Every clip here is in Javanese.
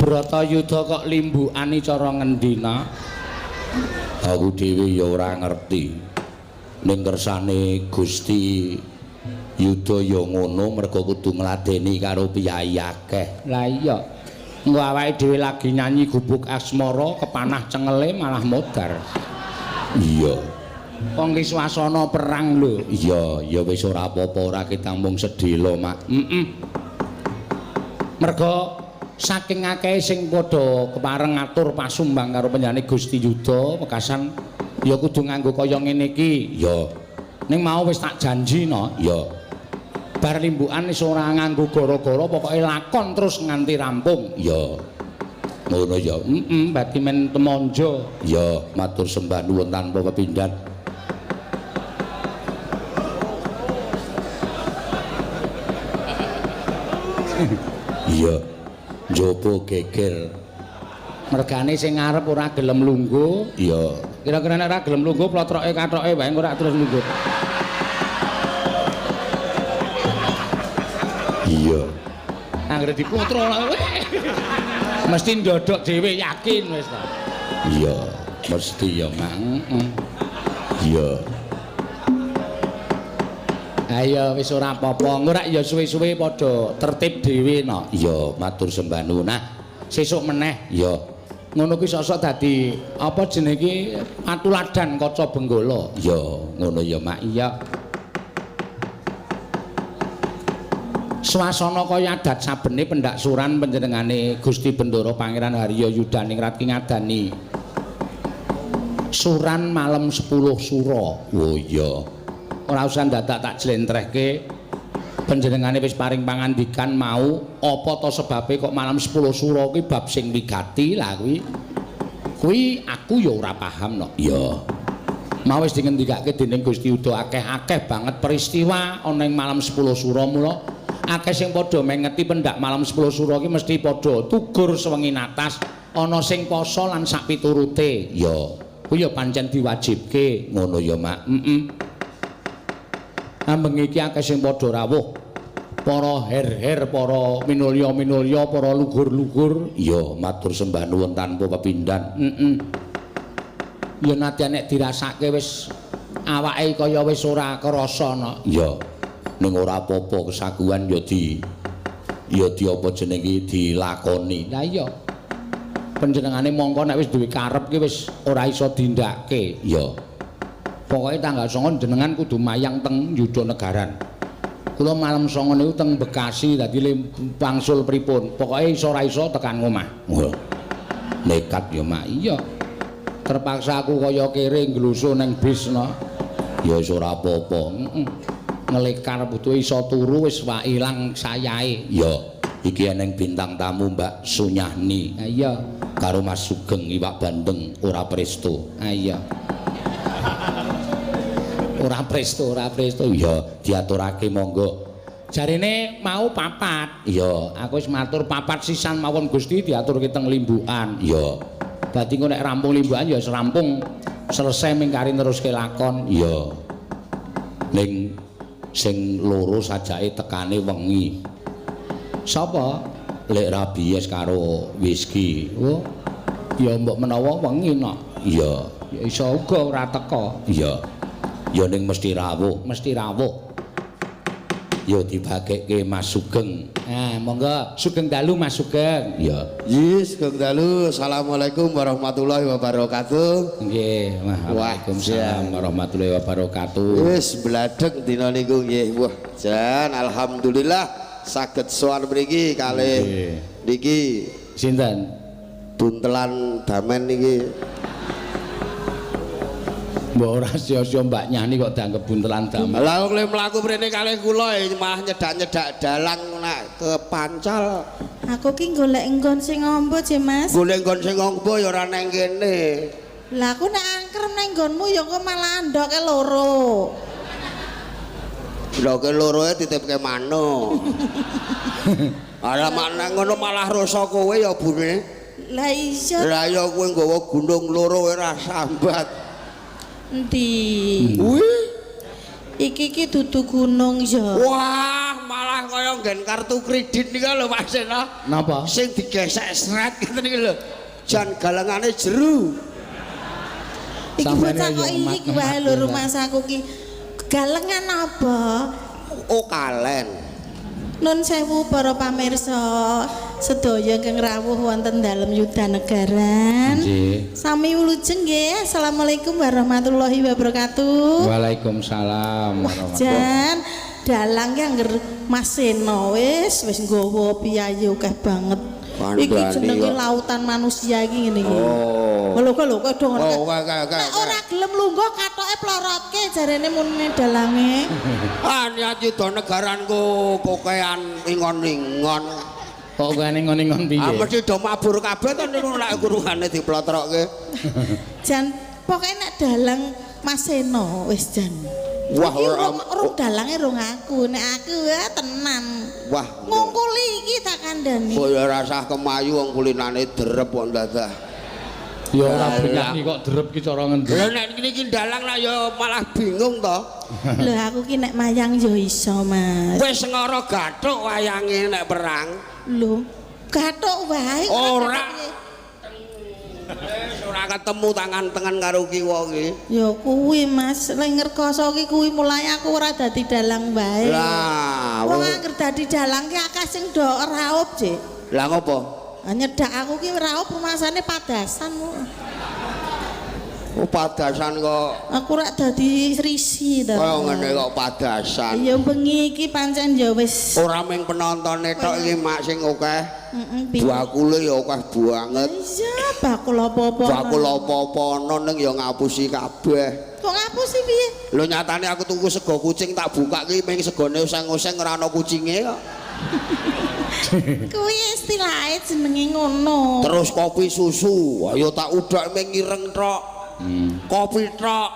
Bratayuda kok limbukane cara ngendi, Nak? Aku dhewe ya ora ngerti. Ning kersane Gusti Yuda ya ngono mergo kudu ngladeni karo piyayi akeh. Lah iya. Engko awake dhewe lagi nyanyi gubuk asmara kepanah cengele malah modar. Iya. Wong ki swasana perang lho. Iya, ya wis ora apa-apa, ora kita mung sedhela, Mak. Heeh. Mergo saking akeh sing padha kepareng ngatur pasumbang karo panjenengane Gusti Yuda wekasan ya kudu nganggo kaya ngene iki. Ya. Ning mau wis tak janji no. Ya. Bar limbukan wis ora nganggo gara-gara, pokoke lakon terus nganti rampung. Ya. Ngono ya. Heeh, berarti men temonjo. Ya, matur sembah nuwun tanpa pepindhan. Iya. Njaba geger. Mergane sing ngarep ora gelem lungguh. Iya. Kira-kira nek ora gelem lungguh plotroke kathoke wae ora terus lungguh. Iya. Anggere diplotro mesti ndodok dhewe yakin wis ta. Iya, mesti ya, Mak. Heeh. Iya. Ayo wis ora apa-apa. Engko rak ya suwe-suwe padha tertib dhewe no. Iya, matur sembah nuwun. Nah, sesuk meneh. Iya. Ngono kuwi sosok dadi apa jenenge iki patuladan kaca Benggala. Iya, ngono ya, Mak. Iya. Swasana kaya adat sabene pendak suran panjenengane Gusti Bendara Pangeran Harya Yudaningrat ki ngadani suran malam 10 Sura. Oh iya. Ora usah dadak tak jlentrehke. Panjenengane wis paring pangandikan mau apa to sebabe kok malam 10 Sura kuwi bab sing wigati lah kuwi. Kuwi aku ya ora paham no. Iya. Mau wis dingendikake dening Gusti Yuda akeh-akeh banget peristiwa ana ing malam 10 Sura, mula akeh sing padha mengeti pendak malam 10 Sura ki mesti padha tugur sewengi natas, ana sing poso lan sak piturute. Ya, kuwi ya pancen diwajibke. Ngono ya, Mak. Heeh. Ambengi iki akeh sing padha rawuh. Para her-her, para minulya-minulya, para lugur-lugur. Ya, matur sembah nuwun tanpa pepindhan. Heeh. Ya nadyan nek dirasake wis awake kaya wis ora krasa no. Ya. Ning ora apa-apa kesaguhan ya di apa jenenge dilakoni. Lah iya. Panjenengane mongko nek wis duwe karep ki wis ora iso dindake. Ya. Pokoke tanggal 9 jenengan kudu mayang teng Yudhanegaran. Kula malam 9 niku teng Bekasi dadi wangsul pripun. Pokoke iso ora iso tekan ngomah. Wah. Nekat ya, Mak. Iya. Terpaksa aku kaya kere nglusu ning bis no. Ya wis ora apa-apa. Heeh. Ngelekar butuhe iso turu wis wae ilang sayahe. Ya, iki eneng bintang tamu Mbak Sunyahni. Ha iya. Karo Mas Sugeng iwak bandeng ora presto. Ha iya. Ora presto, ora presto. Ya, diaturake monggo. Jarine mau papat. Iya, aku wis matur papat sisan mawon Gusti diaturke teng limbukan. Iya. Dadi engko nek rampung limbukan ya wis rampung selesai mingkari neruske lakon. Iya. Ning sing loro sajake tekane wengi. Sapa? Lek rabies karo whisky. Oh. Ya mbok menawa wengi nok. Iya. Ya iso uga ora teka. Iya. Ya ning mesti rawuh, mesti rawuh. Ya dibagekke Mas Sugeng. Nah, monggo Sugeng dalu Mas Sugeng. Ya. Nggih, Sugeng dalu. Assalamualaikum warahmatullahi wabarakatuh. Nggih, waalaikumsalam warahmatullahi wabarakatuh. Wis bladek dina niku nggih. Wah, jan alhamdulillah saged sowan mriki kalih niki sinten? Buntelan damen niki. Mbok ora sia-sia Mbak Nyani kok dianggep buntelan damen. Lah wong le mlaku mrene kalih kula malah nyedak-nyedak dalang nak kepancal. Aku ki golek nggon sing ombo, Je Mas. Golek nggon sing ombo ya ora nang kene. Lah aku nek angker nang nggonmu ya engko malah andoke loro. Ndoke loro e titipke manuk. Ala mak ngono malah rasa kowe ya bune. Lah iya. Lah ya kowe nggawa gunung loro ora sambat. Endi? Wih. Iki ki dudu gunung ya. Wah, malah malah kaya nggen kartu kredit nika lho, Pak Seno. Napa? Sing digesek sret ngeten iki lho. Jan galengane jeru. Iki Sampeyan bocah ya kok iki emat-emat wae lho ya. Rumangsaku ki. Galengan apa? Oh, kalen. Nun sewu para pamirsa sedaya ingkang rawuh wonten dalem Yudanagaran. Nggih. Sami wilujeng nggih. Assalamualaikum warahmatullahi wabarakatuh. Waalaikumsalam Wah, warahmatullahi. jan dalang ki angger Mas Seno wis wis nggawa piyayi akeh banget. Kandhani Iki jenenge kok. lautan manusia iki ngene iki. Oh. Lho kok lho kok do ngono. Oh, oke oke oke. Nek ora gelem lungguh katoke plorotke jarene mune dalange. Ah, niat Yudanagaranku kokean ingon-ingon. Kok kene ngon-ngon piye? Ah, mesti do mabur kabeh to niku nek kurungane diplotrokke. Jan pokoke nek dalang Mas Seno wis jan. Wah, Iki ora urung dalange rung aku. Nek aku ya tenan. Wah, Ngungkuli iki tak kandhani. kok ya ora usah kemayu wong kulinane derep kok dadah. Ya ora benyanyi kok derep ki cara ngendi. Lah nek niki dalang lah ya malah bingung to. Lho aku ki nek mayang ya iso, Mas. Wis ngara gathuk wayange nek perang. Lho, gathuk wae. Ora. Wis ora ketemu tangan-tangan karo kiwa ki. Ya kuwi Mas, lek ngrekoso ki kuwi mulai aku ora dadi dalang wae. Lah, Wong angger dadi dalang ki akeh sing do raup, Cik. Lah ngopo? Ah, nyedak aku ki raup rumasane padasan. Oh, padasan kok. Aku rak dadi risi to. Kaya ngene kok padasan. Ya bengi iki pancen ya wis. Ora mung penontone tok iki mak sing akeh. Heeh, piye? Bakule ya akeh banget. Iya, bakul apa-apa. Bakul apa-apa ana ning ya ngapusi kabeh. Kok ngapusi piye? Lho nyatane aku tuku sego kucing tak buka ki ming segone oseng-oseng ora ana kucinge kok. Kuwi istilahe jenenge ngono. Terus kopi susu, ayo tak udak ming ireng tok. Kopi tok.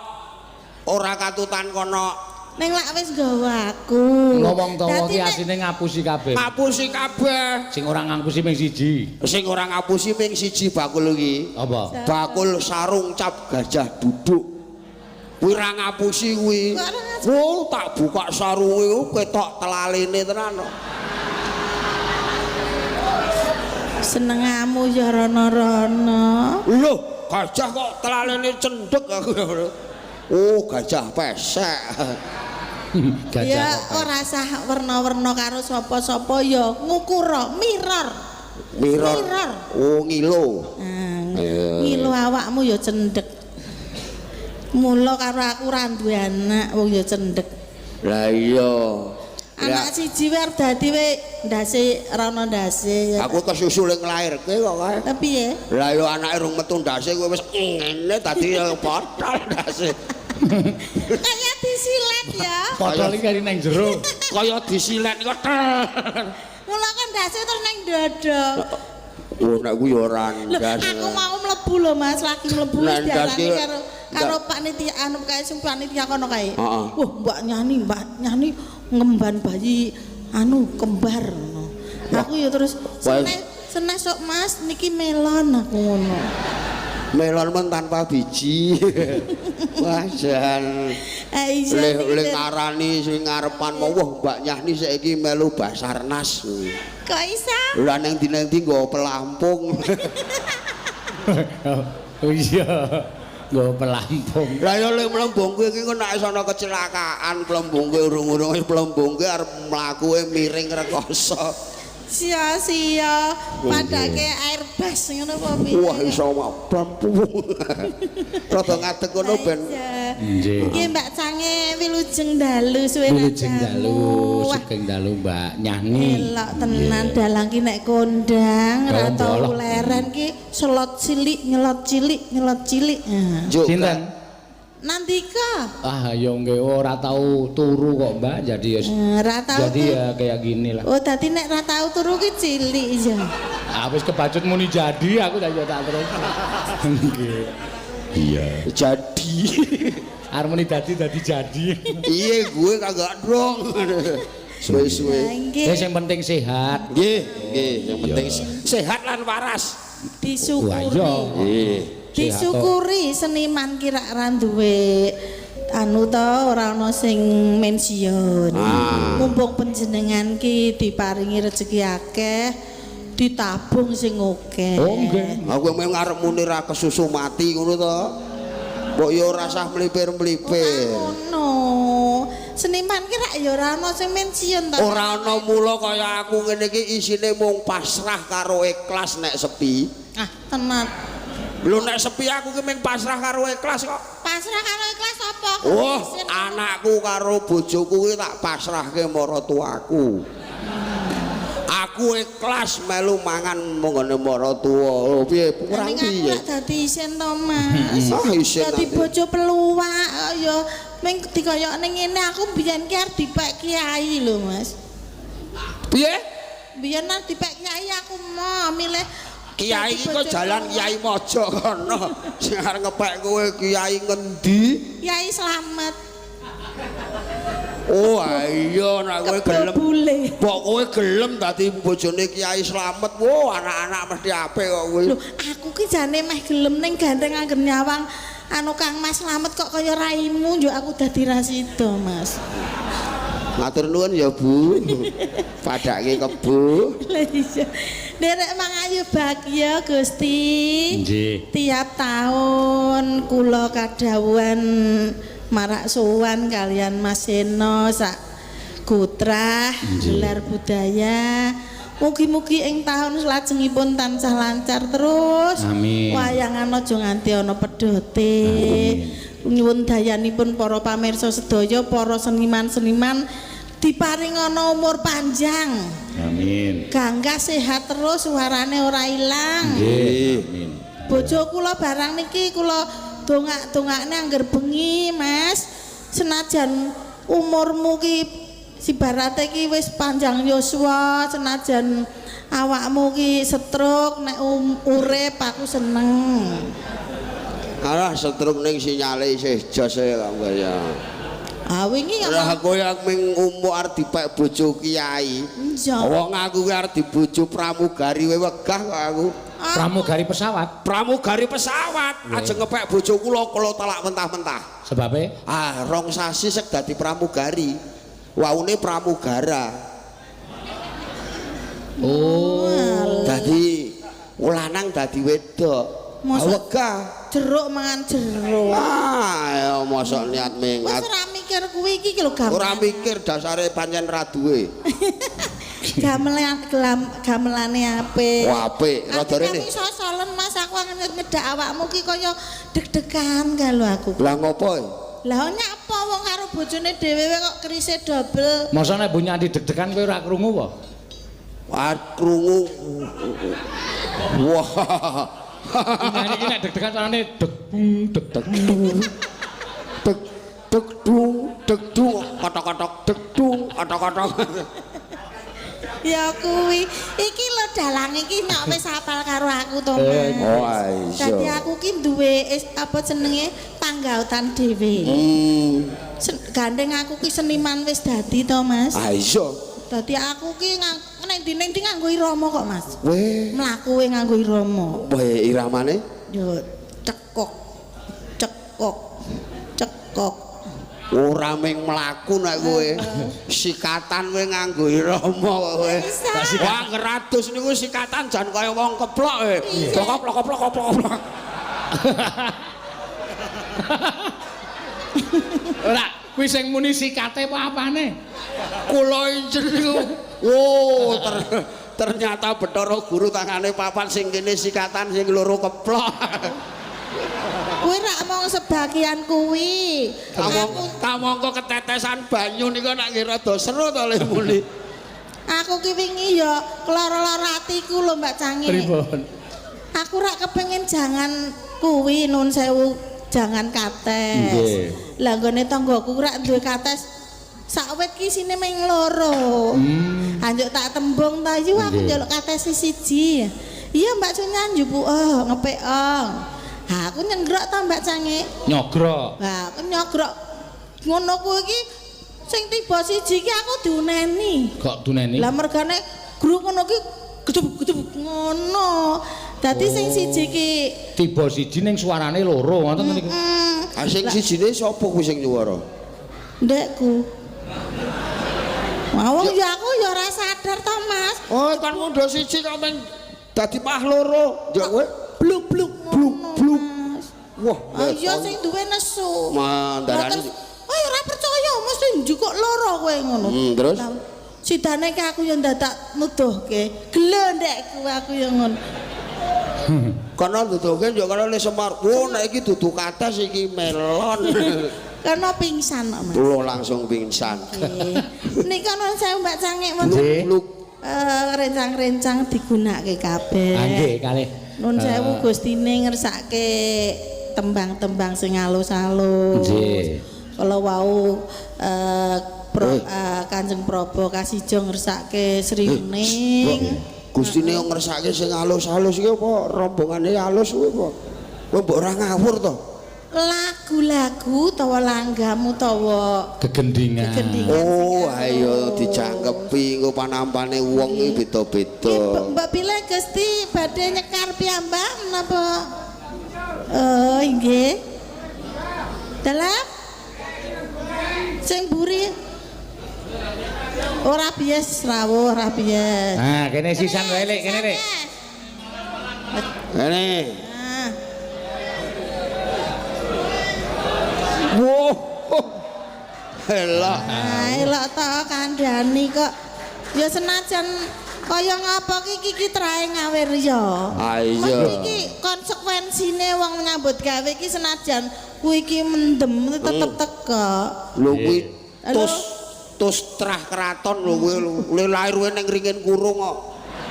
Ora katutan kono. Ning lak wis nggawa aku. Wong tawa Dadi ki nek- asine ngapusi kabeh. Ngapusi kabeh. Sing ora ngapusi ming siji. Sing ora ngapusi ming siji bakul iki. Apa? Bakul sarung cap gajah duduk. Kuwi ora ngapusi kuwi. Kok ora ngapusi? Oh, tak buka sarunge ku ketok telalene tenan kok. Senengamu ya rono-rono. Loh, gajah kok telalene cendhek aku. Oh, gajah pesek. Gajah. Ya kok. ora sah werna-werna karo sapa-sapa ya ngukura mirror. Mirror. Mirror. Oh, ngilo. Nah, Iya. ngilo awakmu ya cendhek. Mula karo aku ora duwe anak wong ya cendhek. Lah iya. Anak siji wae arep dadi we ndase rono ndase ya. Aku kesusu ling nglairke kok kae. Lah piye? Lah yo anake rung metu ndase kowe wis ngene dadi ya potol ndase. Kayak disilet ya. Potol iki kari nang jero. Kaya disilet kok. Tel. Mula kan ndase terus nang dada. Oh, nek kuwi ya ora Lho, ndas. aku mau mlebu lho Mas, lagi mlebu Lah, wis ndas diarani ki- karo karo panitia anu kae sing panitia kono kae. Heeh. Wah, Mbak Nyani, Mbak Nyani ngemban bayi anu kembar ngono. Aku ya terus Wah. senes senes sok Mas niki melon aku ngono. Melon men tanpa biji. Wah, jan. Eh iya. Le niki le den. ngarani sing ngarepan mau wah Mbak Nyahni saiki melu Basarnas. Kok isa? Lah nang ndi-ndi nggo pelampung. Oh iya. Nggo pelampung. Lah ya le mlembung kuwi iki kok nek ana kecelakaan plembung kuwi urung-urung wis plembung kuwi arep mlakuke miring rekoso. Sia-sia padake airbus ngono apa piye? Wah iso mabampu. Rada ngadeg ngono ben. Iya. Nggih. Nggih Mbak Cange wilujeng dalu suwe ra Wilujeng dalu, Wah, sugeng dalu Mbak Nyahni. elok tenan dalang ki nek kondang ra Oh, tau bolok. leren ki selot cilik nyelot cilik nyelot cilik. Nah. Juk, Sinten? Nandika. Ah ya nggih ora tau turu kok Mbak, jadi ya Ra tau. jadi ya kayak gini lah. Oh, dadi nek ra tau turu ki cilik ya. Ah wis kebacut muni jadi aku tak ya tak terus. Nggih. Iya. Jadi. Arep muni dadi dadi jadi. Iya gue kagak dong. Suwe-suwe. Lah, nggih. Ya sing penting sehat. Nggih, nggih, yang penting sehat lan waras. Disyukuri. Wah, iya. Nggih. Disyukuri seniman ki rak ra duwe anu to ora ana sing mensiun. Ah. Mumpung panjenengan ki diparingi rezeki akeh, ditabung sing akeh. Oh nggih. Aku mung arep muni ra kesusu mati ngono to. Mbok ya ora usah mlipir-mlipir. Ngono. Seniman ki rak ya ora ana sing mensiun to. Ora ana mula kaya aku ngene iki isine mung pasrah karo ikhlas nek sepi. Ah, tenan. Lho nek sepi aku ki mung pasrah karo ikhlas kok. Pasrah karo ikhlas apa? Wah, anakku karo bojoku ki tak pasrahke maratuwaku. Aku ikhlas melu mangan manggone maratuwa. Lho piye kurang Ning aku piye? lak dadi isin to, Mas. Ah isin. Dadi bojo peluwak ya ming dikoyokne ngene aku mbiyen ki arep dipek kiai lho, Mas. Piye? Mbiyen arep dipek kiai aku mau milih Kiai dadi iki kok bojo jalan peluwak. Kiai Mojo kono. Sing arep ngepek kowe kiai ngendi? Kiai Slamet. Oh iya nek kowe gelem. Kebule. Mbok kowe gelem dadi bojone Kiai Slamet. Wo anak-anak mesti apik kok kowe. Lho, aku ki jane meh gelem ning gandeng angger nyawang anu Kang Mas Slamet kok kaya raimu njuk aku dadi ra sida, Mas. Matur nuwun ya, Bu. Padake kebo. Lah iya. Nderek mangayu bagya Gusti. Nggih. Tiap tahun kula kadhawuhan marak sowan kalian Mas Seno sak Gutrah gelar budaya. Mugi-mugi ing tahun salajengipun tansah lancar terus. Amin. Wayangan aja nganti ana pedote. Nyuwun dayanipun para pamirsa sedaya, para seniman-seniman diparing ana umur panjang. Amin. Gangga sehat terus suarane ora ilang. Nggih. Amin. Bojo kula barang niki kula dongak-dongakne angger bengi, Mas. Senajan umurmu ki sibarate ki wis panjang yuswa, senajan awakmu ki stroke nek urip aku seneng. Alah stroke ning sinyale isih jos e kok ya. Ah wingi Lah kowe ming umuk arep dipek bojo kiai. Iya. Wong aku ki arep dibojo pramugari wae wegah kok aku. Pramugari pesawat. Pramugari pesawat aja ngepek bojo kula kula talak mentah-mentah. Sebabe Ah rong sasi sek dadi pramugari. Waune pramugara. oh Dadi lanang dadi wedok. Mosok- Wegah. Jeruk mangan jeruk. Ah, ya mosok niat Wis mengat. ora mikir kuwi iki lho gamelan. Ora mikir dasare pancen ra duwe. Gamelan gamelane apik. Wah, apik. Rada rene. Kami sosolen Mas, aku ngedak awakmu ki kaya deg-degan kalau aku. Lah ngopo? Lah nyapa wong karo bojone dhewe kok kerise dobel. Masa nek Bu Nyanti deg-degan kowe ora krungu apa? Wah, krungu. Wah. Nyanyi iki nek deg-degan carane deg bung deg deg dung. Deg deg dung deg dung kotok-kotok deg dung kotok-kotok. Ya kuwi. Iki lho dalang iki nek wis hafal karo aku to, Mas. Oh, iya. Dadi aku ki duwe apa jenenge panggautan dhewe. Gandeng aku ki seniman wis dadi to, Mas. Ah iya. Dadi aku ki nang ndi-ndi nganggo irama kok, Mas. Weh, Mlakuwe nganggo irama. weh iramane Yo cekok. Cekok. Cekok. ora ming mlaku nek kowe. Sikatan kowe nganggo irama kowe. Wah, ngeratus niku sikatan jan kaya wong keplok kowe. Keplok keplok keplok keplok. Ora, kuwi sing muni sikate apa apane? Kula injen niku. Wo, ternyata Bathara Guru tangane papat sing kene sikatan sing loro keplok. Kuwi rak mung sebagian kuwi. Kamangka ketetesan banyu niku nek nggih rada seru to le muni. Aku ki wingi ya lara-lara atiku lho Mbak Cangi. Pripun? Aku rak kepengin jangan kuwi nun sewu jangan kates. Nggih. Lah nggone tanggaku rak duwe kates sak wit ki isine ming loro. Anjuk tak tembung ta yu aku njaluk kates siji. Iya Mbak Sunya njupuk oh ngepek oh. Ha aku nyengrok ta Mbak Cangi. Nyogrok. Lah aku nyogrok ngono kuwi iki sing tiba siji ki aku diuneni. Kok duneni? Lah mergane gruk ngono ki gedub-gedub ngono. Dadi sing siji ki Tiba siji ning suarane loro ngoten niku. Ah sing sijine sapa kuwi sing nyuwara? Ndekku. Wong ya aku ya ora sadar to, Mas. Oh, kan ngundha siji kok men dadi mah loro. Njuk kowe Bluk-bluk bluk bluk. Wah, Ah iya sing duwe nesu. Mandarani. Oh ya ora percaya mesti njukuk loro kowe ngono. Terus? Sidane ki aku ya ndadak nuduhke. Gelo ndekku aku ya ngono. Kono duduhke yo kono le Semar. Wo nek iki dudu kates iki melon. Karena pingsan kok, Mas. Lho langsung pingsan. Nika nuwun sewu Mbak Cangik wonten Bluk. Rencang-rencang digunakake kabeh. Ah nggih kalih. Nuwun sewu Gustine ngersake tembang-tembang sing alus-alus. Nggih. Kala wau Kanjeng Prabu Kasijo ngersake Sri Wening. Gustine yo ngersake sing alus-alus iki apa rombongane alus kuwi apa? Kowe mbok ora ngawur to? Lagu-lagu utawa langgam utawa Gegendingan. Gegendingan. Oh, ayo dijangkepi engko panampane wong iki beda-beda. Mbak Bila Gusti badhe nyekar piyambak menapa? Oh, nggih. Dalam sing buri ora bias rawuh, ora bias. Nah, kene sisan wae Lek, kene Lek. Ngene. Nah, Wow. Elok. ah, elok to kandhani kok. Ya senajan kaya ngapa ki iki trae ngawir ya. Ah iya. Mesti iki konsekuensine wong nyambut gawe iki senajan kuwi iki mendem tetep teka. Lho kuwi tus tus trah kraton lho kuwi lho lahir kowe ning ringin kurung kok.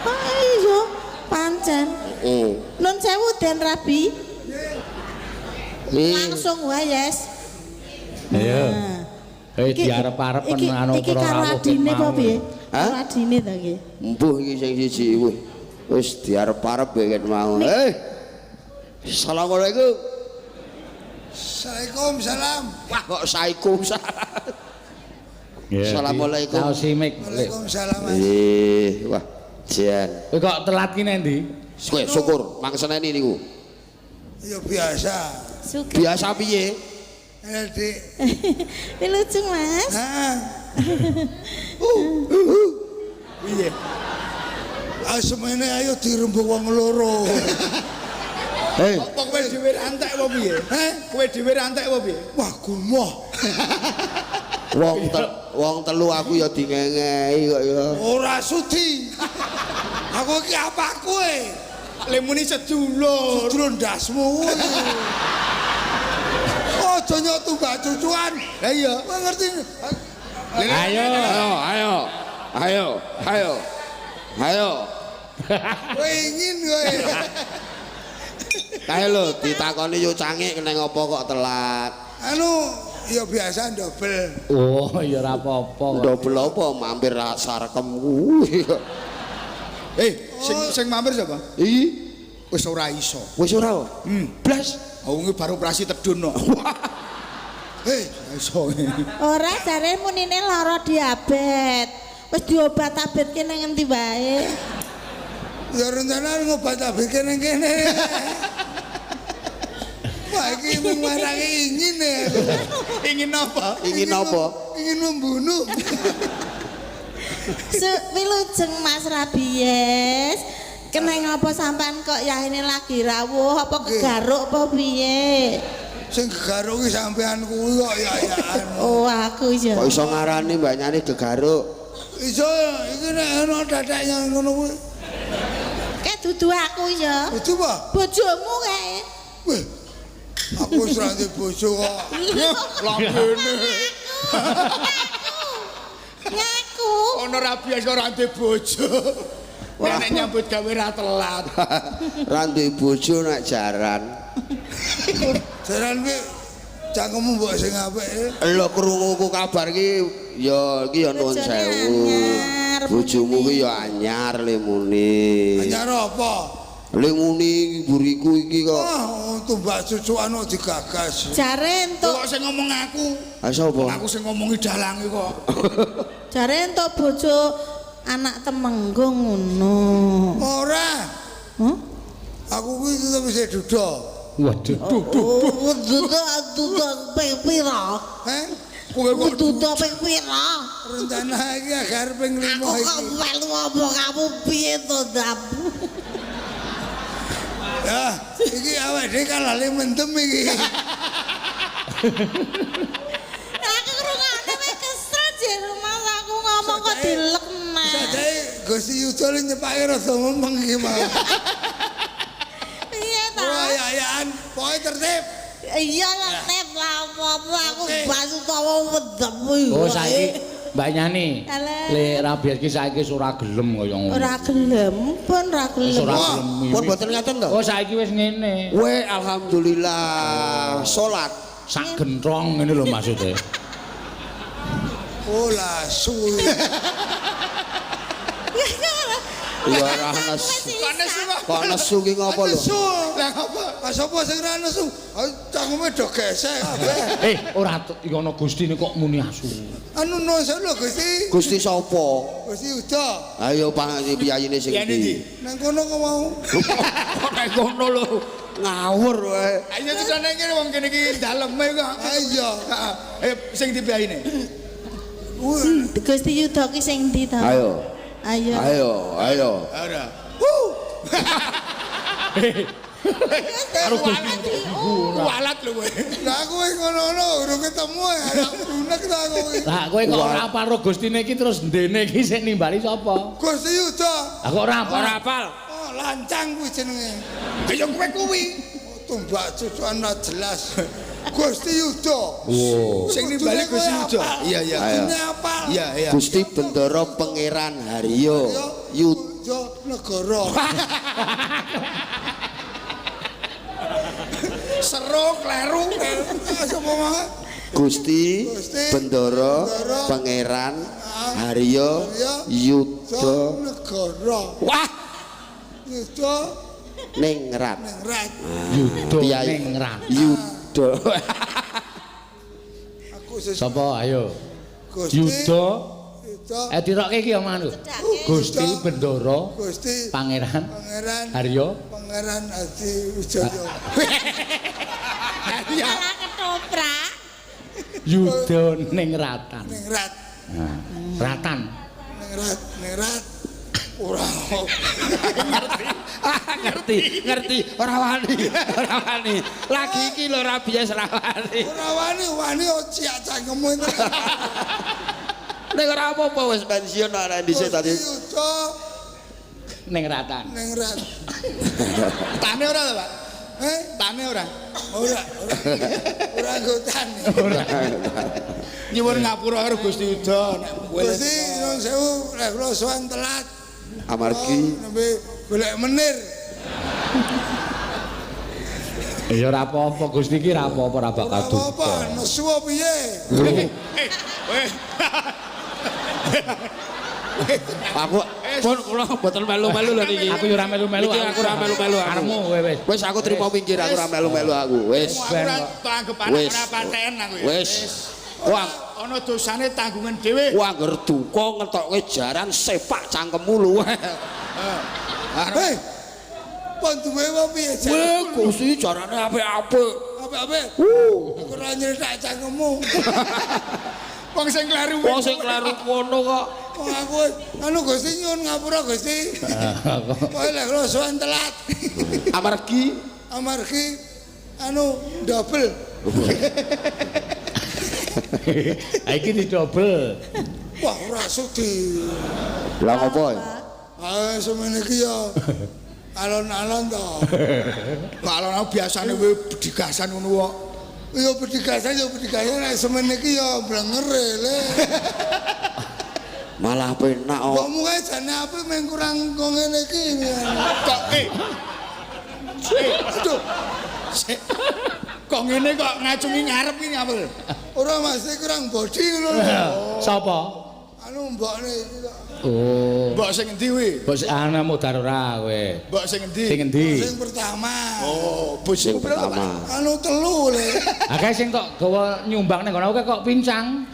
Ah iya, pancen. Heeh. Nun sewu Den Rabi. Langsung wae, Yes. Ayo. Nah. Eh diarep-arep anu iki para karo rawuh adine apa piye? Hah? Karo adine ta iki? Mbuh iki sing siji kuwi. Wis diarep-arep ket mau. Eh. Assalamualaikum. Waalaikumsalam. Wah kok saikumsalam. Assalamualaikum. Saosi mik. Waalaikumsalam. Mas. Wah, jan. Kowe kok telat ki nang ndi? Kowe syukur mang seneni niku. Ya biasa. Suka. Biasa piye? Dik. Lucu, Mas. Heeh. Piye? Ah semene ayo dirembug wong loro. Hei, Apa kowe dhewe rantek apa piye? Heh? Kowe dhewe rantek apa piye? Wah gumoh. wong telu aku ya dingengehi kok ya. Ora sudi. Aku iki apa kowe? Lemuni sedulur. Sedulur ndasmu kuwi. Aja nyok tumbak cucuan. Lah iya. Kowe ngerti? Ayo. Ayo, ayo. Ayo, ayo. Ayo. Kowe ingin kowe. Kae lho ditakoni yo cangik kena ngopo kok telat. Anu ya biasa ndobel. Oh, ya ora apa-apa kok. Dobel apa mampir sarkem kuwi. Sing mampir sapa? Iki Wis ora iso. wis ora. Blas. Wong baru operasi tedun kok. Hei, Iso. Ora jare munine lara diabet. Wis diobat-abetke nang endi wae. ya rencana ngobat-abetke ning kene. Wah, iki mung marake ingin ya. Ingin apa? Ingin apa? Ingin membunuh. Wilujeng Mas Rabies. Kena ngapa sampean kok yahene lagi rawuh apa kegaruk apa piye? Sing gegaruk ki sampean kuwi kok ya ya. Oh, aku ya. Kok iso ngarani mbaknyane gegaruk? Iso iki nek ana dadak yang ngono kuwi. Kayak dudu aku ya. Kudu apa? Bojomu kae. Wih. Aku wis ra duwe bojo kok. Lambene. Ngaku. Ono rabies kok ora duwe bojo. Nek nyambut gawe ra telat. Ra duwe bojo nak jaran. Jaran kuwi cangkemmu mbok sing apik. Lho krunguku kabar ki ya iki ya nuwun sewu. Bojomu ki ya anyar lemune. Anyar apa? Lemune mburiku iki kok. Ah, tumbak cucukan kok digagas. Jare entuk Kok sing ngomong aku? Ah sapa? Aku sing ngomongi dalange kok. Jare entuk bojo anak temenggung ngono. Ora. Huh? Aku kuwi tetep isih duda. Waduh. Duda ping pira? Heh? Kowe kok Duda ping pira? Rencana iki agar ping 5 Aku kok iki. melu omong kamu piye to, Dam? Ya, iki awake dhewe kalale mendem iki. Aku ngrungokne wis kesel jero Mas aku ngomong kok dilek nah. Sajake Gusti Yuda le nyepake rada mempeng iki mau. Piye ta? Wah, ya-yaan, pokoke tertib. Iya lah tep lah apa-apa aku Oke. bas utawa mendem. Oh saiki Mbak Yani, le rabi iki saiki wis ora gelem kaya ngono. Ora gelem pun ora Wis gelem. ora Wah, gelem. pun mboten ngaten to? Oh saiki wis ngene. We alhamdulillah salat. Sak gentrong ngene lho maksude. Oh, lasu. Ya ora nesu. Kok nesu kok? Kok nesu ki ngopo lho? Nesu. Lah apa? Ah sapa sing ora nesu? Ah cangkeme do gesek kabeh. Eh ora iki ana Gustine kok muni asu. Anu nuwun sewu lho Gusti. Gusti sapa? Gusti Yuda. Ayo Pak piyayine sing Piyayine ndi? Nang kono kok mau. Kok nek kono lho ngawur wae. Ayo cetane ngene wong kene iki daleme kok. Ah iya. Heeh. Eh sing dipiyayine. Gusti Yuda ki sing ndi to? Ayo. Ayo. Ayo, ayo. Ora. Karo Gusti Kualat lho kowe. Lah aku wis ngono-ngono urung ketemu arep brunek ta aku iki. Lah kowe kok ora apal karo Gustine iki terus ndene iki sing nimbali sapa? Gusti Yuda. Lah kok ora apal? Ora apal. Oh, lancang kuwi jenenge. Ayo kowe kuwi. Oh, tumbak cucukan ora jelas. Gusti Yuda. Wow. Sing nimbali Gusti Yuda. Iya, iya. Kudune apal. Iya, iya. Gusti Bendara Pangeran Haryo Yud Yuda Negara. Seru kleru. Ah, sapa mah? Gusti Gusti Bendara Bendara Pangeran Haryo Yuda Yuda Negara. Wah, Yuda Ningrat. Ningrat. Yuda Piyai. Ningrat. Yuda. Aku sesuk Sapa ayo? Gusti Yuda. Yuda Eh tiroke iki omongane lho. Gusti Bendara Gusti Pangeran Pangeran Haryo Pangeran Adi Wijaya. Iya. Malah ketoprak. Yuda Ningratan. Ningrat. Nah, Ratan. Ningrat, ningrat. Ora. Ngerti, ngerti. Ora wani, ora wani. Lagi iki lho ora biasa ora wani. Ora wani, wani ciak cangkemmu. Nek ora apa-apa wis pensiun ora dhisik tadi. Gusti Yuda Ningratan. Ningrat. Tane ora to, Pak? Eh, Tane ora. ora, ora. Ora anggotan. Nyuwun ngapura karo Gusti Yuda nek kowe Gusti nyuwun sewu, lek kula sowan telat. Amargi Oh, nembe golek menir. Ya ora apa-apa Gusti iki ora apa-apa ora bakal Ora apa-apa, duka. nesu apa piye? Eh, weh. aku pun kula mboten melu-melu lho niki. Aku yo ora melu-melu. Iki aku ora melu-melu aku. Karepmu kowe wis. Wis aku trimo pinggir aku ora melu-melu aku. Wis. Aku ora tanggep anak Wis. ora paten aku ya. Wis. Wah, Ana dosane tanggungan dhewe. wah angger duka ngetokke jaran sepak cangkemmu lho. Hei. Pon duwe apa piye? Jan? Weh, Gusti jarane apik-apik. Apik-apik. Aku ora nyeritak cangkemmu. Wong sing kleru. Wong sing kleru kono kok. Wong aku anu Gusti nyuwun ngapura Gusti. Pokoke lek kula sowan telat. Amargi Amargi anu double. Ha iki didobel. Wah, ora sudi. Lah ngopo ya? Ah, semene iki ya alon-alon to. Kalau aku biasane kowe bedigasan ngono kok. Ya bedigasan ya bedigasan nek semene iki ya blengere le. Malah penak kok. Mbokmu kae jane apik mung kurang kok ngene iki. Kok eh Aduh, sik. Kok ngene kok ngacungi ngarep iki ngapa? ora mesti kurang body ngono lho. Sapa? Anu mbokne iki kok. Oh. Mbok sing endi kuwi? Mbok sing ana modar ora kowe. Mbok sing endi? Sing endi? Sing pertama. Oh, bojoku Sing piro to, Pak? pertama. Anu telu le. Akeh sing tok gawa nyumbang ning kono kok pincang.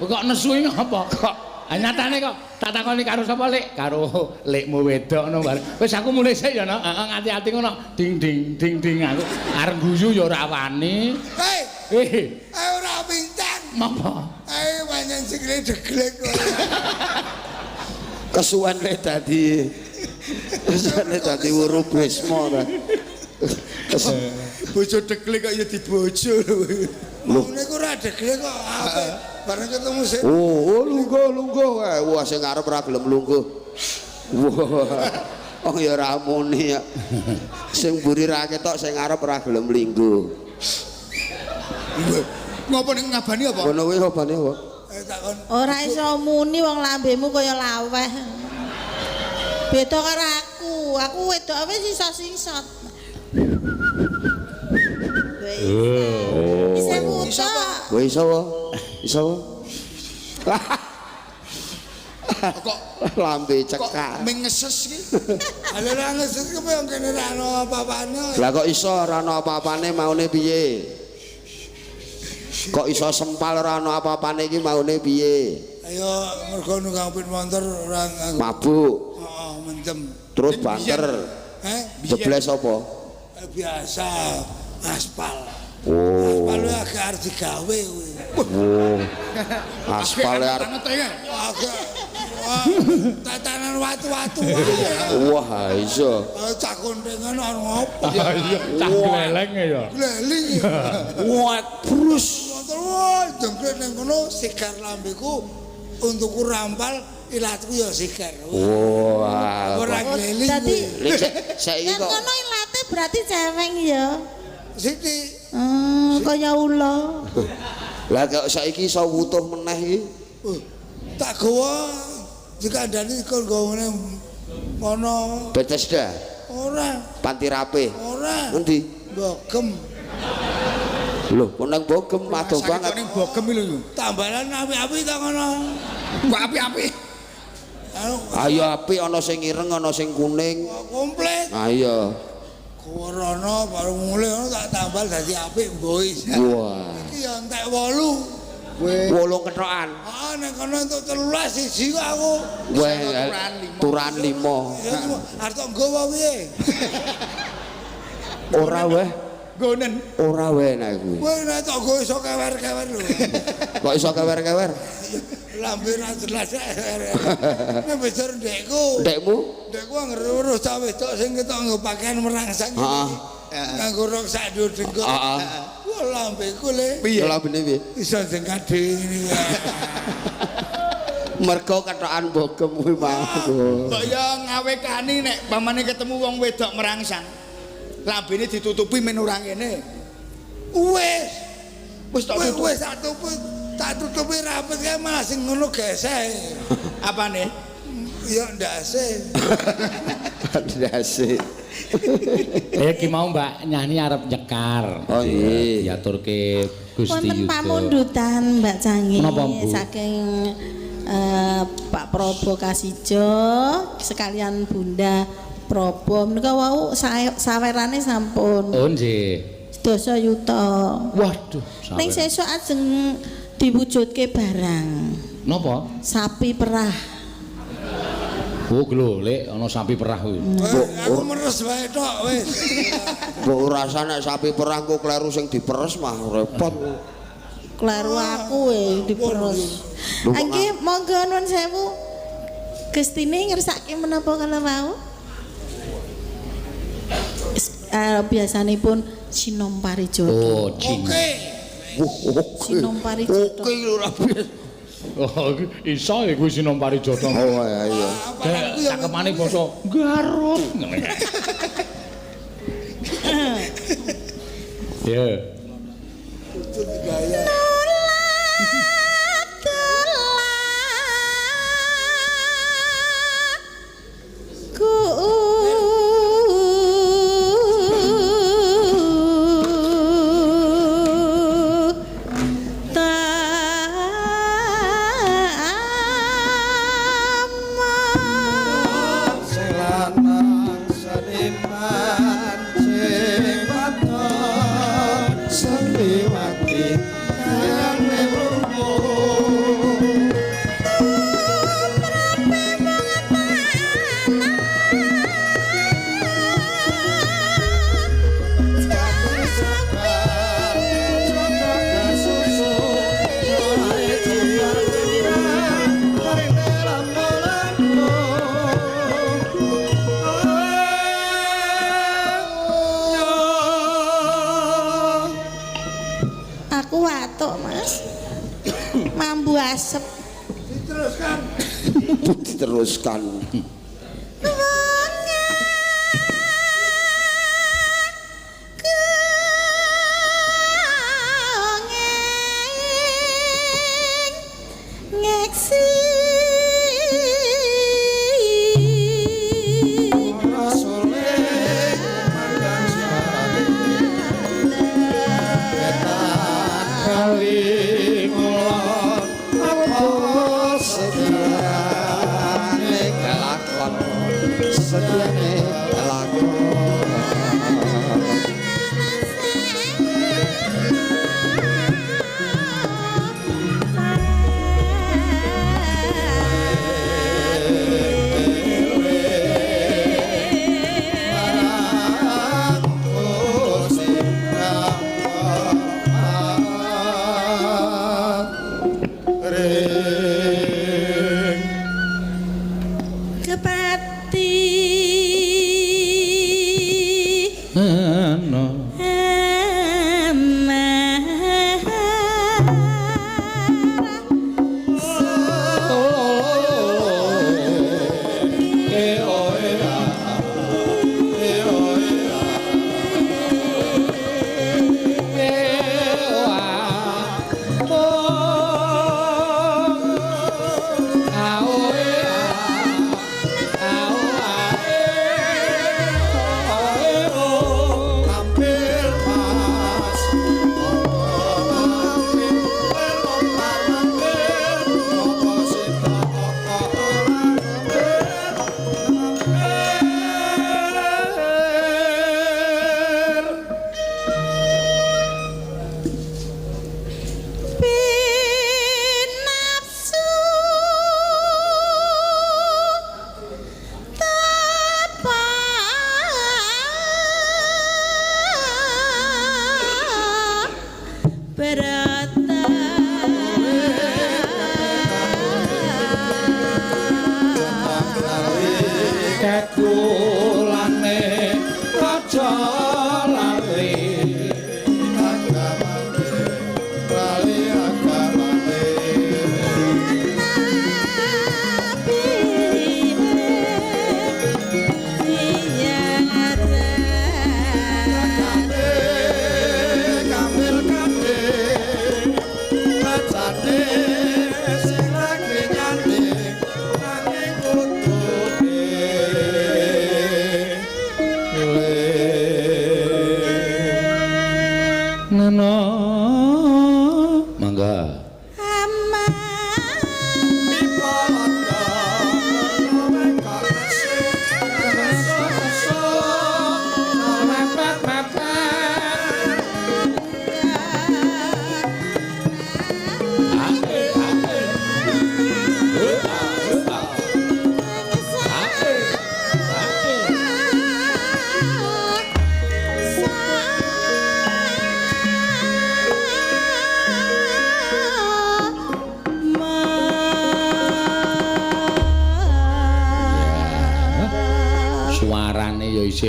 Kok nesu iki ngapa? Kok Ah nyatane kok tak takoni karo sapa, Lik? Karo lekmu wedok ngono bareng. Wis aku mulih sik ya, Nok. Heeh, ati-ati ngono. Ding ding ding ding aku arep guyu ya ora wani. Hei, Eh, ayo ora pincang. Mapa? Ayo pancen sikile deglek kok. Kesuwen le dadi kesuwen le dadi weruh Bisma ta. Bojo deglek kok ya dibojo lho. Loh. Ngene ku ora deglek kok apik. Bareng ketemu sik. Oh, oh lungguh lungguh. Wah sing arep ora gelem lungguh. Wah. Oh ya ora muni ya. Sing mburi ra ketok sing arep ora gelem lingguh. Ngopo ning ngabani apa? Ngono kuwi obane apa? Takon Ora iso muni wong lambemu kaya laweh. Beda karo aku, aku wedok wis iso singsot. Oh. Bisa wuta. Kowe iso apa? Iso apa? Kok lambe kok cekak. mengeses iki? Lha ora ngeses ku yang kene ora ono apa-apane. Lah kok iso ora ana apa-apane maune piye? Kok iso sempal ora ana apa-apane iki maune piye? Ayo mergo nunggang pit motor ora nganggo. Mabuk, Heeh, mentem. terus banter. Eh, Jebles apa? biasa aspal. Oh. Aspal kuwi agak arep digawe kuwi. Oh. Aspale arep Agak wah, tatanan watu-watu wae. wah iso. Cah kontengan ana ngopo? Iya, cah gleleng ya. Gleling. Wah, brus. Motor wah jengkret nang kono sigar lambeku untukku rampal ilatku ya sigar. Wah. Ora gleling. Dadi kuwi. Lek saiki kan kok kono ilate berarti ceweng ya. Siti Kaya ula. Lah kok saiki iso wutuh meneh iki? Tak gawa dikandani kon gawane ngono Bethesda, ora Panti Rapih. ora Ngendi? bogem Lho, kok nang Bogem adoh Sakit banget. kok ning Bogem iki lho. tambalan api-api ta ngono. Kok apik-apik. Anu Ayo apik ana sing ireng, ana sing kuning. komplit. Ayo. Corona baru mulai ngono tak tambal dadi apik boys. Wah. Iki ya entek 8. Wolung kethokan. Ah nek kono entuk 13 siji kok aku. Wah, turan 5. Ya arep tok nggawa piye? Ora weh, Nggonen. ora weh nek kuwi. Kowe nek tok nggo iso kewer-kewer lho. Kok iso kewer-kewer? Lambe ra jelas. Nek besar ndekku. Ndekmu? Ndekku anggere weruh cah wedok sing ketok nggo pakaian merangsang. Heeh. Nganggo rok sak dhuwur dengkul. Heeh. Wah lambeku le Piye? Lambene piye? iso jengkat dhewe ngene wae. Mergo kethokan Bogem kuwi mau. Mbok ya ngawekani nek pamane ketemu wong wedok merangsang. Lambene ditutupi men ora ngene. Wis. Wis tak Wis tutup. wis tak tutupi rapet kae malah sing ngono geseh. Apane? Ya ndase. Ndase. Eh ki mau Mbak Nyani arep nyekar. Oh, iya. Diaturke Gusti Wonten Yuda. pamundutan Mbak Cangi Menapa, Bu? saking Pak Probo Kasijo sekalian Bunda Probo menika wau sawerane sampun Oh nggih. sedasa yuta. Waduh, Ning sawer. sesuk ajeng diwujudke barang Napa? sapi perah. Oh lho, Lek, ana sapi perah kuwi. Aku meres wae tok wis. Mbok ora nek sapi perah kok kleru sing diperes mah repot. Kleru aku e diperes. Lho, kok Angge monggo nuwun sewu. Gustine ngersake menapa kala wau? Biasanipun Sinom Parijoto. Oh, Cina. Oke. Wah, oke. Sinom Parijoto. Oke lho ora biasa. Oh, iso ya kuwi Sinom Parijoto. Oh iya iya. Kayak cakepane basa Garut ngono ya. Ya. Sing Diteruskan. Diteruskan.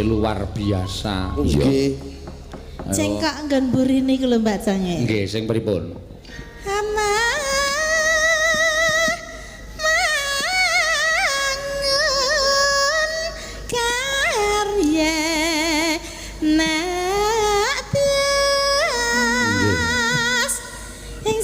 Luar biasa. Nggih. Cengkok nggon burine iku lho Mbak Cange. Nggih, sing pripun? Mangun karya natas ing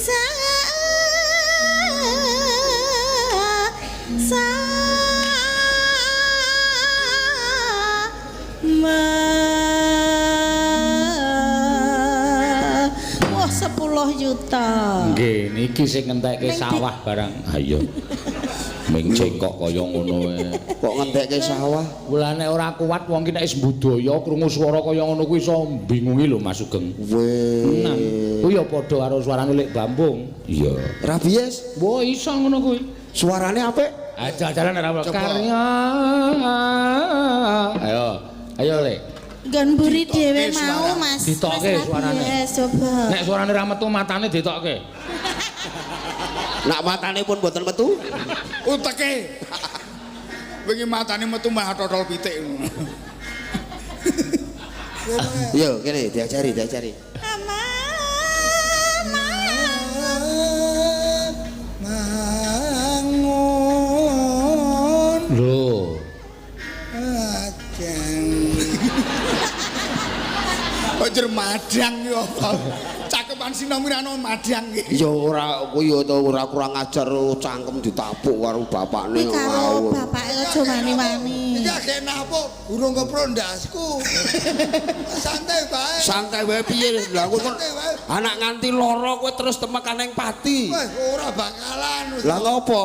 Wah, 10 juta. Nggih, niki sing ngentekke sawah barang. Ha iya. Ming cengkok kaya ngono wae. Kok ngentekke sawah? Mulane ora kuat wong ki nek wis budaya krungu swara kaya ngono kuwi iso bingungi lho Mas Sugeng. Weh. Kuwi ya padha karo suarane Lek Bambung. Iya. Rabies? Wah, iso ngono kuwi. Suarane apik? Aja jalan ora karya. Ayo, ayo Lek. Nggon mburi dhewe mau Mas. Ditokke suarane. Coba. Nek suarane ra metu matane ditokke. Nak matane pun mboten metu. Uteke. Wingi matane metu malah totol pitik. Yo kene diajari, diajari. Mangun Kok madang ki apa? Cakepan sinom ora ana madang ki. Ya ora kuwi ya to ora kurang ajar cangkem ditapuk karo bapakne Kuwi karo bapake aja wani-wani. Iki agek napuk urung kepro ndasku. Santai bae. Santai wae piye lha kowe kon anak nganti lara kowe terus temekan ning pati. Wes ora bakalan. Lah ngopo?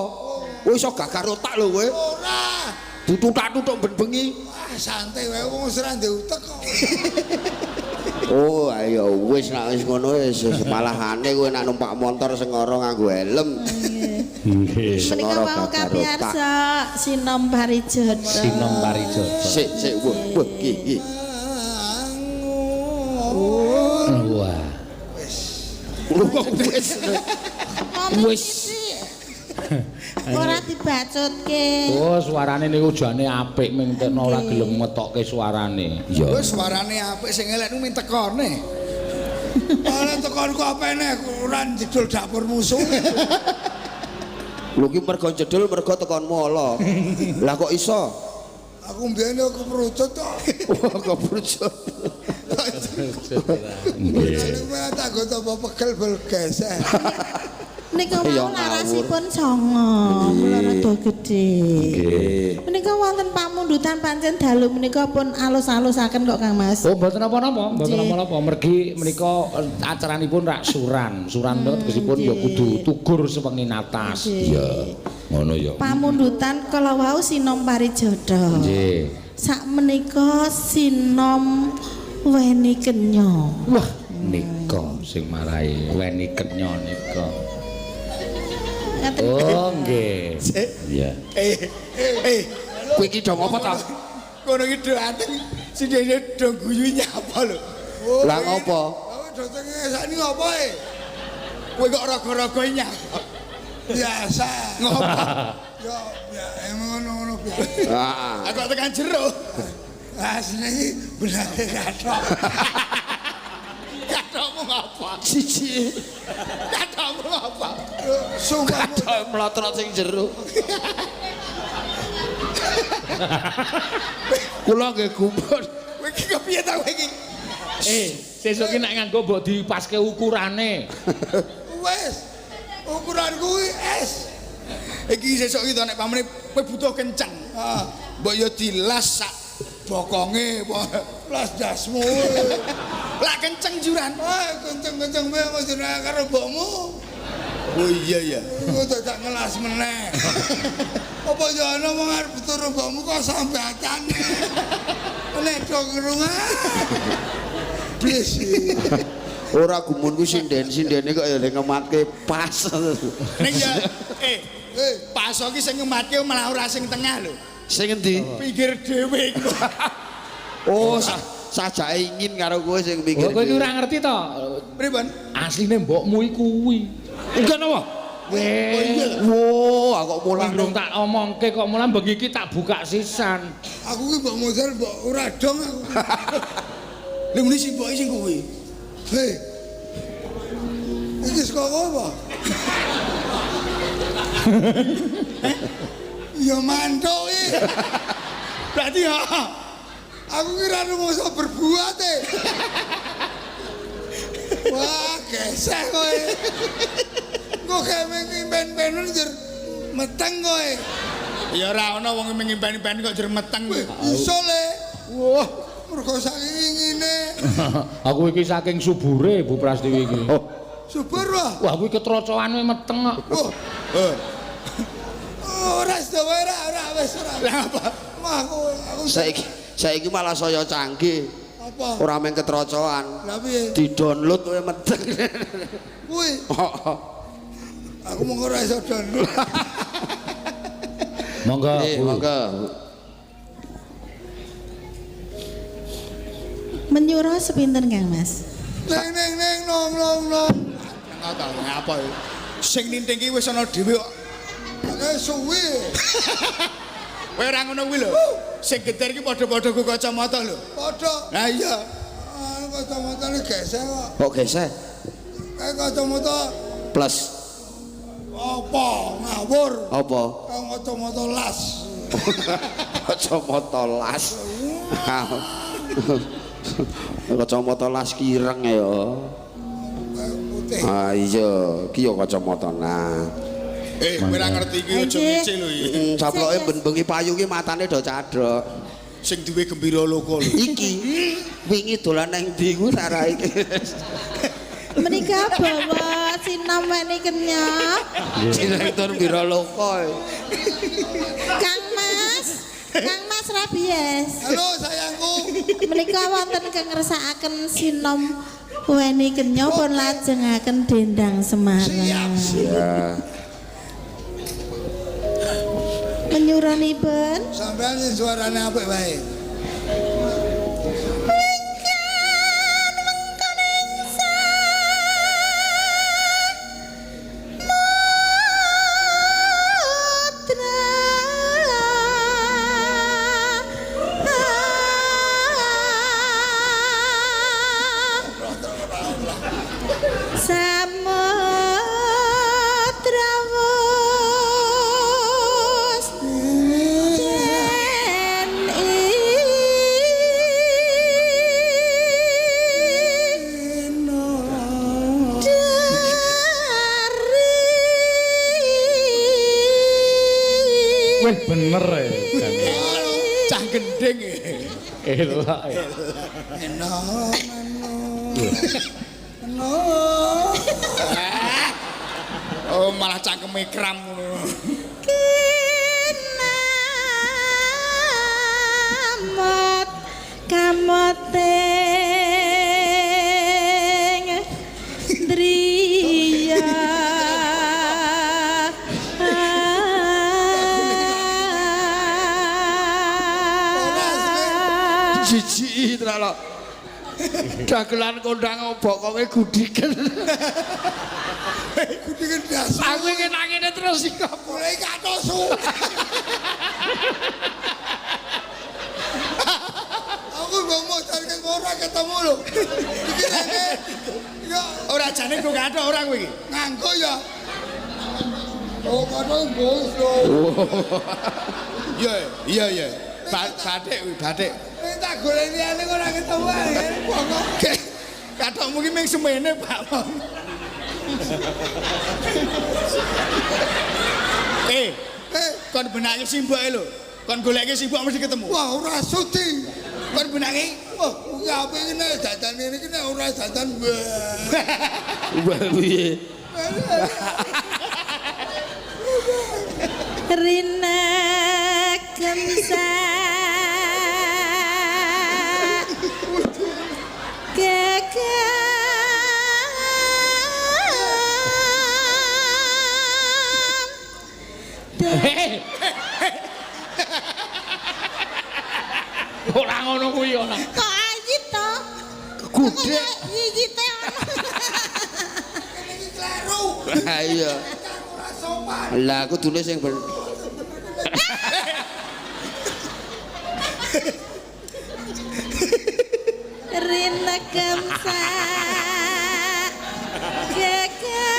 Kowe iso gagar otak lho kowe. Ora. Ditutak-tutuk ben bengi. Wah, santai wae wong wis ora ndek utek kok. Oh, ayo wis nek wis ngono wis malahane kowe nek numpak motor sing ora nganggo helm. Nggih. Menika wau kapiyarsa Sinom Parijoto. Sinom Parijoto. Sik sik wah wah iki iki. Wah. Lho kok wis. Wis. Ora dibacutke. Oh, suarane niku jane apik ming tekno ora gelem ngetokke suarane. Iya. Wis suarane apik sing elek nu min tekone. Ora tekonku apene ora jedul dapur musuh. Lho ki mergo jedul mergo tekonmu ala. Lah kok iso? Aku mbiyen keperucut kok. Wah, keperucut. Nggih. Tak go pegel bel geseh. Menika wau larasipun songo, kula rada gedhe. Nggih. Menika wonten pamundutan pancen dalu menika pun alus-alusaken kok Kang Mas. Oh, mboten napa-napa, mboten napa-napa. Mergi menika acaranipun rak suran. Suran menika tegesipun ya kudu tugur sewengi natas. Iya. Ngono ya. Pamundutan kala wau Sinom Parijoto. Nggih. Sak menika Sinom Weni Kenya. Wah, nika sing marai Weni Kenya nika. Oh nggih. Iya. Kowe iki dong apa ta? Kono iki do anteng sindene do guyu nyapa lho. Lah ngopo? Kowe do sakniki ngopo e? Kowe kok raga-raga nyapa? Biasa. Ngopo? Yo ya emang ngono-ngono biasa. Heeh. Aku kok tekan jero. Asline iki benake kathok. Kathokmu ngapa? Siji. Kathokmu ngapa? Sumpah kathok mlotrot sing jero. Kula nggih gumun. Kowe iki kepiye ta kowe iki? Sesuk ki nek nganggo mbok dipaske ukurane. Wis. Ukuran kuwi S. Iki sesuk iki to nek pamane kowe butuh kenceng. Heeh. Mbok yo dilas sak bokonge apa las dasmu. Lah kenceng juran. Wah, kenceng-kenceng wae mesti karo mbokmu. Oh iya ya. Iku dadak ngelas meneh. Apa yo ana wong arep turu mbokmu kok sambatane. Nek do ngrungah. Blis. Ora gumun ku sinden-sindene kok ya ngematke pas. Ning ya pas iki sing ngematke malah ora sing tengah lho. Sing endi? Pinggir dhewe iku. Oh, sajake ingin karo kowe sing pinggir. Kowe iki ora ngerti to? Pripun? Asline mbokmu iku kuwi. Enggak napa? Weh. Wo, aku kok mulang durung tak omongke kok mulang bengi iki tak buka sisan. Aku ki mbok modal mbok ora dong aku. Lha muni sing mboke sing kuwi. Hei. Iki saka apa? Ya mantuk iki. Berarti ya aku kira rumangsa berbuat e. Wah, geseh kowe. Kok kae ngimpen-impen jer meteng kowe. Ya ora ana wong ngimpen-impen kok jer meteng. Iso le. Wah, mergo saking ingine. Aku iki saking subure Bu Prastiwi iki. Oh. Subur wah. Wah, kuwi ketrocoan meteng kok. Wah. Ora sedawa ora wis ora. Lah apa? Wah, aku saiki malah saya canggih. Apa? Ora mung ketrocoan. Lah piye? Di-download kowe meteng. Kuwi. Heeh. Aku mung ora iso download. Monggo, Bu. Monggo. Menyura sepinten Kang Mas? Neng neng neng nong nong nong. Ngapa ngapa ya? Sing ninting ki wis ana dhewe kok. Suwi. Kowe ora ngono kuwi lho. Sing geter ki padha-padha ku kacamata lho. Padha. Lah iya. Kacamatane geseh kok. Kok geseh? Kae kacamata plus. Apa ngawur? Apa? Kacamata las. Kacamata las. Kacamata las kireng ya. Putih. Ah iya, iki ya kacamata nah. Kowe ora ngerti iki aja ngece lho iki. Saploke ben bengi payu ki matane do cadhok. Sing duwe gembira loko lho. Iki wingi dolan nang ndi ku ora iki. Menika bawa sinom weni kenya. Direktur Biroloka. Kang Mas, Kang Mas Rabies. Halo sayangku. Menika wonten kengersakaken sinom weni kenya pun lajengaken dendang Semarang. Siap. Ya. Menyuranipun Sampeyan sing suarane apik wae. wingkan wengkoning samudra. Samudra wus den dari Wih bener ya. Cah gendeng. Elok. Ya. Eno eno. Oh, malah cangkeme kram ngono. Kinamot kamoting driya. Jijiki tenan lho. Dagelan kondang obok kowe gudiken. Gudiken das. Aku ingin nangine terus iki. Mulai katosu. Aku ngomong cari ora ketemu lho. Iki rene. Ya Ora jane go kathok ora kowe iki. nganggo ya. Oh, kathok bos lho. Iya, iya, iya. Batik kuwi, batik. Nek tak golek liyane kok ora ketemu ae. Pokok Kathokmu ki mung semene, Pak. Kon benake simboke lho. Kon goleke simbok mesti ketemu. Wah, ora sudi. Kon benake Wah, kuwi apik iki nek dandan ngene iki nek ora dandan. Wah piye? Rina gemsa gegam. Ora ngono kuwi ora. Kok ayit to? Gudhek. Yiyite ono. Iki kleru. Ha iya. Ora sopan. Lah kudune sing ben Rina gemsa gegam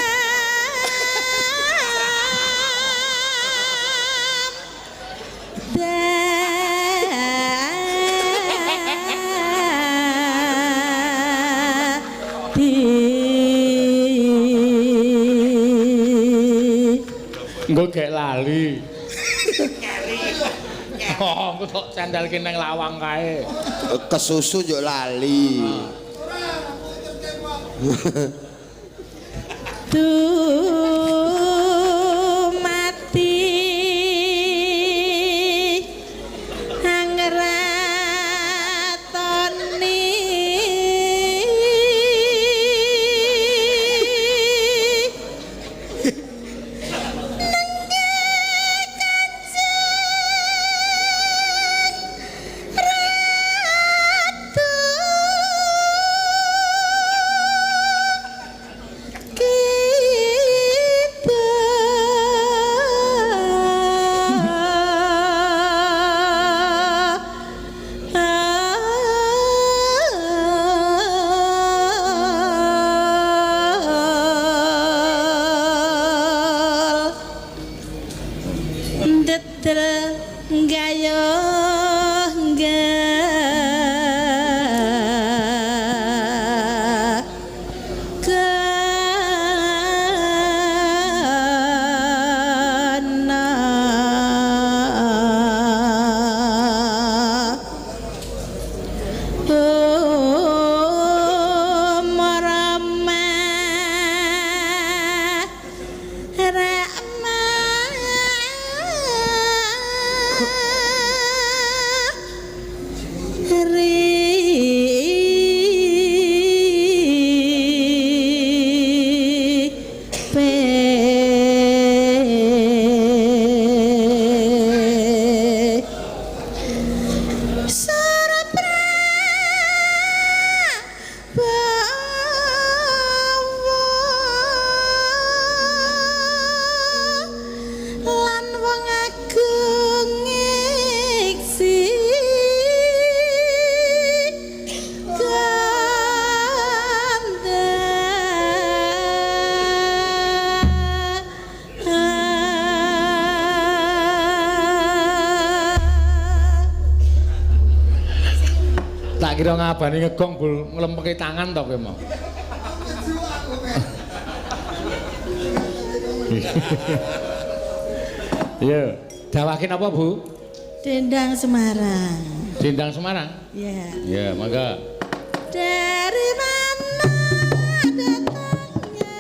dadi. Engko gek lali. Oh, engko tok candelke nang lawang kae. Kesusu yo lali. Dumati angratoni nengge Kanjeng Ratu kita. Ndedel gayuh Tak kira ngabani ngegong bul nglempeke tangan to kowe mau. Iya, dawahke napa, Bu? Dendang Semarang. Dendang Semarang? Iya. Iya, mangga. Dari mana datangnya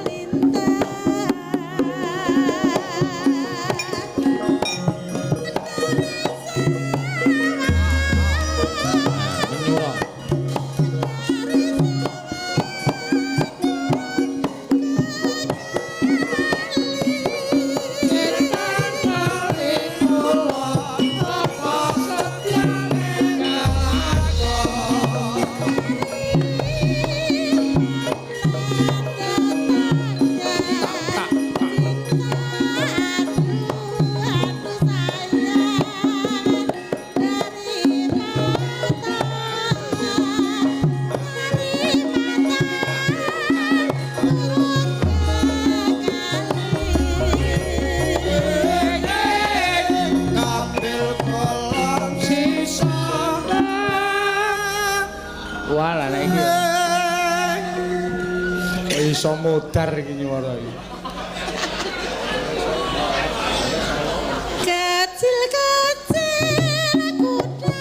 lintang? Menyuruh. Wah, lah nek iki iso modar iki nyuwara iki. Kecil-kecil kuda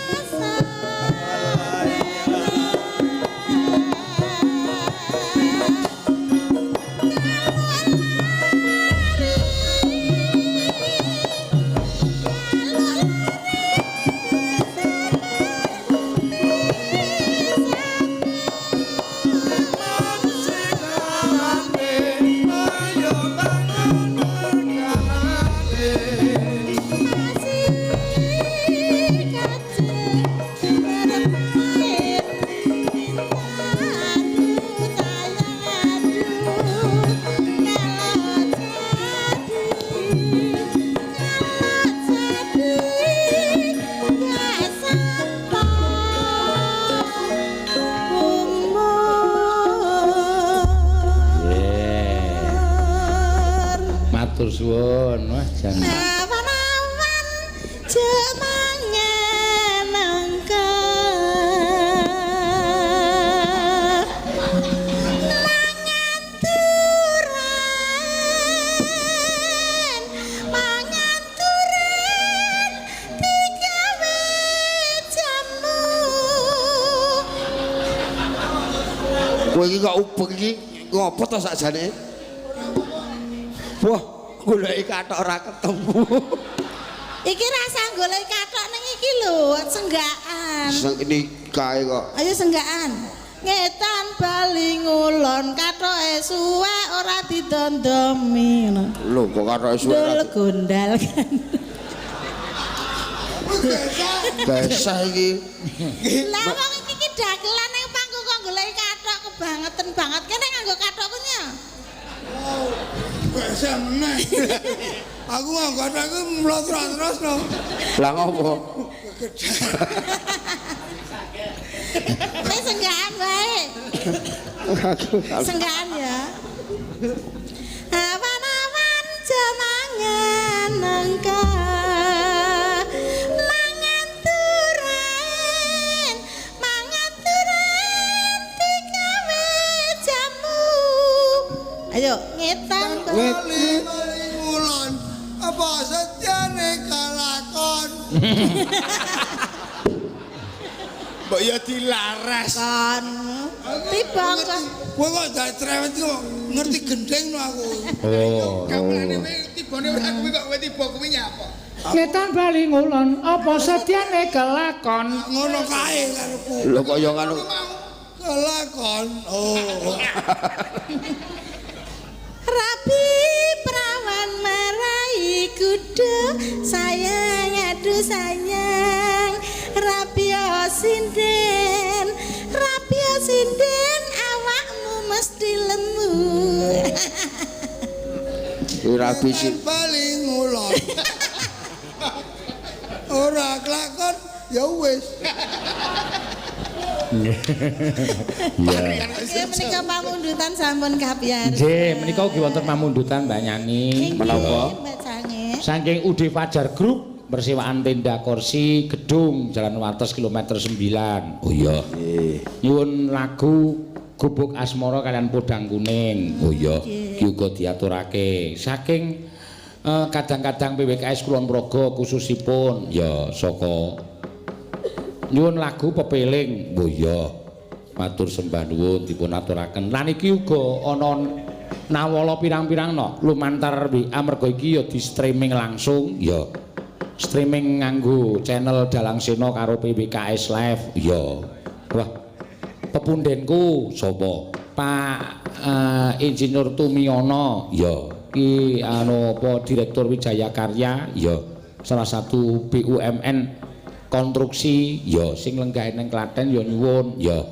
Matur suwun, wah jan. Awan-awan jemangan nangka. Mangan turen, mangan turen digawe jamu. Kowe iki kok ubek iki ngopo to sakjane? Wah, goleki kathok ora ketemu. Iki rasa golek kathok ning iki lho, senggakan. Sing nikahe kok. Ayo senggakan. Ngetan bali ngulon kathoke suwek ora didondomi ngono. Lho kok kathoke suwek ora Dol gondal kan. Besah iki. Lah wong iki ki dagelan ning panggung kok goleki kathok kebangeten banget. Kene nganggo kathokku nya. Besah meneh. Aku nganggo kathokku mlotro terus no. Lah ngopo? Wis senggakan wae. Senggakan ya. Awan-awan jemangan nangka. Mangan turen, mangan turen digawe jamu. Ayo ngetan Bali ngulon apa setyane kalakon. Mbok ya dilaras. Kon. Tiba kok. Kowe kok dak cerewet kok ngerti gendeng no aku. Oh. Gamelane kowe tibane ora kuwi kok kowe tiba kuwi nyapa? Ngetan bali ngulon apa setyane kelakon? Ngono kae karepku. Lho kok ya ngono. Kelakon. Oh. Rabi perawan marai kuda sayang aduh sayang rabio sinden rabio sinden awakmu mesti lemu. Rabi sing bali ngulon. Ora kelakon ya wis. Iya. Nggih menika pamundutan sampun kapiyar. Nggih, menika ugi wonten pamundutan Mbak Yani. Menapa? Mbak Cange. Saking UD Fajar Group. Persewaan tenda kursi gedung Jalan Wates kilometer 9. Oh iya. Nyuwun lagu Gubuk Asmara kalian Podang Kuning. Oh iya, iki uga diaturake. Saking kadang-kadang PWKS Kulon Progo khususipun ya saka nyuwun lagu Pepeling. Oh iya. Matur sembah nuwun dipun aturaken. Lan iki uga ana nawala pirang-pirang no lumantar WA mergo iki ya di streaming langsung ya. Streaming nganggo channel Dalang Sena karo PWKS Live. Iya. Wah. Pepundenku sapa? Pak Insinyur Tumiono. Iya. Ki anu apa Direktur Wijaya Karya. Iya. Salah satu BUMN konstruksi. Ya sing lenggahe ning Klaten ya nyuwun. Ya.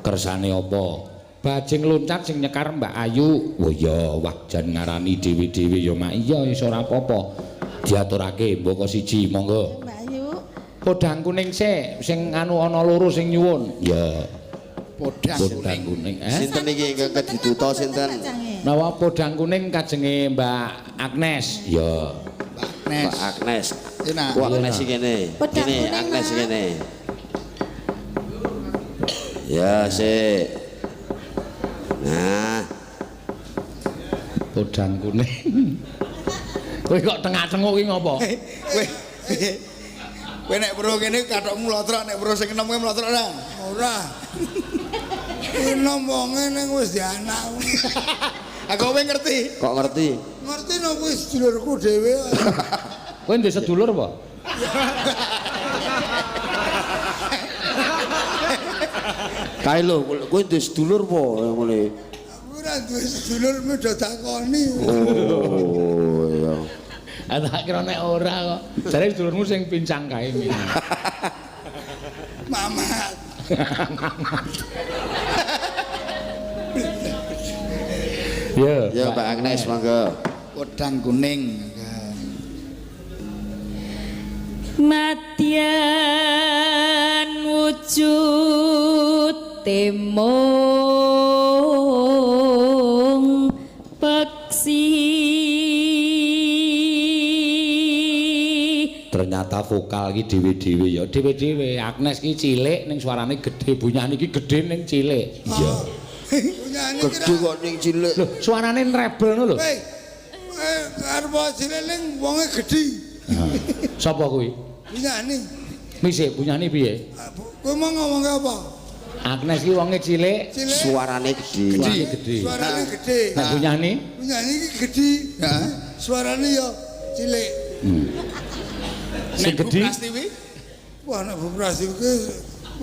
Kersane apa? Bajing loncat sing nyekar Mbak Ayu. Oh iya, wah jan ngarani dhewe-dhewe ya mak. Iya wis ora apa-apa. Diaturake mboko siji monggo. Mbak Ayu. Podang kuning sik sing anu ana loro sing nyuwun. Ya. Podang kuning. Sinten iki ingkang kedituta sinten? Nawa podang kuning kajenge Mbak Agnes. Ya. Mbak Agnes. Enak. Ku Agnes iki kene. Kene Agnes kene. Ya sik. Nah. Podang kuning. Kowe kok tengah-tengok iki ngopo? Kowe kowe nek weruh kene kathokmu mlotrok, nek weruh sing enom kowe mlotrok ora? Ora. Enom wonge ning wis dianak. Aku kowe ngerti. Kok ngerti? Ngerti no kuwi sedulurku dhewe. Kowe ndek sedulur apa? Kae lho, kowe ndek sedulur apa ngene? Aku ora duwe sedulur mung takoni. Oh iya. Tak kira nek ora kok. Jare sedulurmu sing pincang kae. Mamat. Ya, ya Mbak Agnes monggo. Podang kuning. Madyan wujud temong peksi. Ternyata vokal iki dhewe-dhewe ya, dhewe-dhewe. Agnes ki cilik ning suarane gedhe, bunyane iki gedhe ning cilik. Iya. Bunyane gedhe kok ning cilik. Lho, suarane rebel ngono lho. Hei. Arep cilik ning wonge gedhe. Sapa kuwi? Bunyane. Misik bunyane piye? Kowe mau ngomong apa? Agnes ki wonge cilik, suarane gedhe. Suarane gedhe. Suarane gedhe. Nah, bunyane? Bunyane iki gedhe. Heeh. Suarane ya cilik. Sing gedhe? Wah, nek Bu Prastiwi ki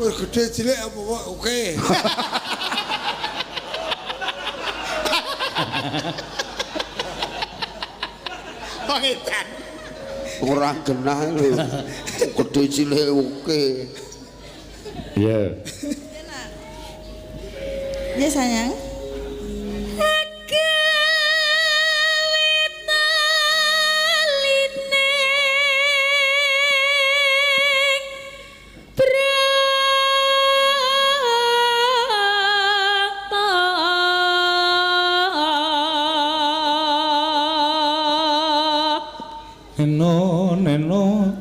wis gedhe cilik apa kok oke. Wong edan. Ora genah lho. Gedhe cilik oke. Iya. Ya sayang. Neno neno.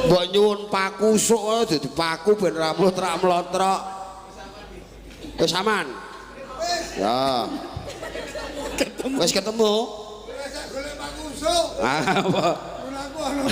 Mbok nyuwun paku sok dadi paku ben ra mlotrok-mlotrok. Wis aman. Ya. Ketemu. Wis ketemu. Wis golek paku sok. Ah, apa? Aku ana.